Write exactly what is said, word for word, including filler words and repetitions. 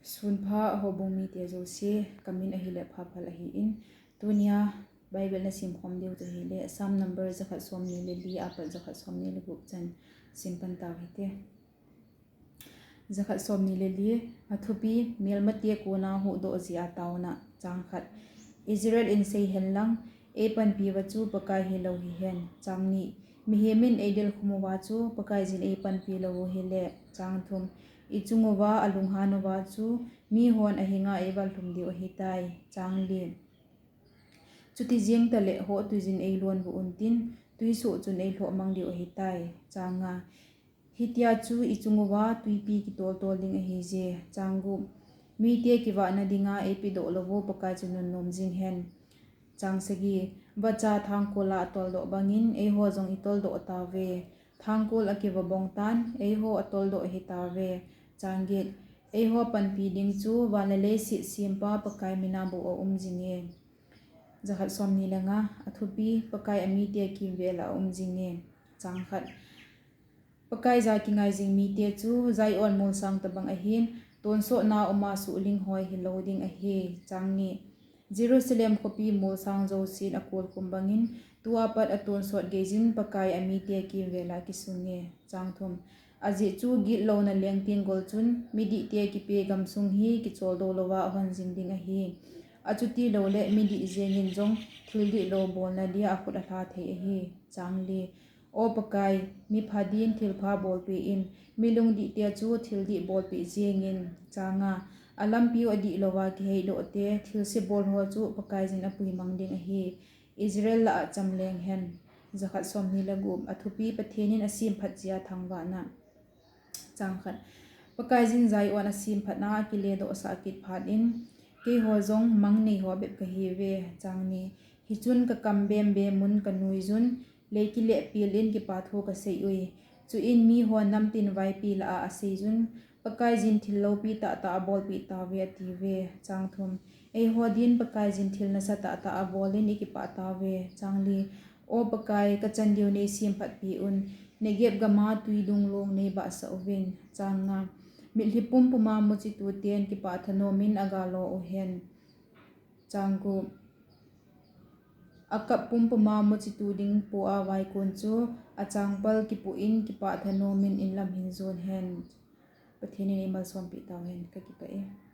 Sunpha houbung mite jouse, kamin ahile Phaphal ahin, tunia Bible nasim khom diu chu ahile Psalm number jakhat somni le li apat jakhat somni le gup chan sim pan tau hite. Jakhat somni le li. Athupi: Melmate kona huhdoh jeh a taona. Chang khat. Israel in seihen lang, eipanpi uva chu Pakai hilou hihen. Chang ni. Mihem in eidel khum uva chu Pakaiyin eipanpi lou u hile. Chang thum. Ichung uva alunghan uva chu mihon ahinga eival lhum diu ahitai. Chang li. Chuti jeng tale hotuiyin eilon uvin tin, tuisoh chun eilhoh mang diu ahitai. Chang nga. Hitia chu ichung uva tuipi kitoltol ding ahije. Chang gup. Mite kivahna dinga eipedoh lou u Pakai chu nunnom jing hen. Chang sagi. Vacha thangkol a atoldoh bangin eiho jong itoldoh tauve. Thangkol akiva bong tan, eiho atoldoh hitauve. Chang get. Eiho panpi ding chu van le leiset sempa Pakai mina bou aum jinge. Jakhat somni le nga. Athupi: Pakai amite kimvel a aum jinge. Chang khat. Pakaiya kingai jing mite chu Zion molsang tobang ahin, tonsotna uma suhling hoi hilou ding ahi. Chang ni. Jerusalem khopi molsang jousen akolkhum bangin, tua pat atonsot geiyin Pakai amite kimvel a kisunge. Chang thum. Ajeh chu gitlouna lengteng gol chun midihte kipe gamsung hi kicholdo louva ahon jing ding ahi. Achuti loule midih jengin jong thil dihlou bolna dia akhut alha thei ahi. Chang li. O Pakai, mipha din thilpha bolpeh in, milungdihte chu thildih bolpeh jengin. Chang nga. Alampiu adihlouva kiheidohte, thilse bol ho chu Pakaiyin apuimang ding ahi. Israel lah a cham leng hen. Jakhat somni le gup. Athupi: Pathen in asemphat jeh a thangvahna. Chang khat. Pakaiyin Zion asemphatna akiledohsah kit phat in, keiho jong mang neiho bep kahiuve. Chang ni. Hichun kakam bembem un kanuiyun, lei kileh pil in kipa thu kasei ui. Chuin mihon namtin vaipi lah a aseiyun, Pakaiyin thil loupi tahtah abolpeh tauve atiuve. Chang thum. Eiho din Pakaiyin thil nasatah tah abolin ikipah tauve. Chang li. O Pakai, kachan diu neisemphatpeh un, Negeb gama tuidung long neibahsah uvin. Chang nga. Mitlhi pumpuma muchituten kipah thanomin agalo uhen. Chang gup. Akap pumpuma muchitu ding poa vaikon chu achangpal kipoh in kipah thanomin inlam hin jon hen. Pathen in eimalsompeh tauhen, kakipah e.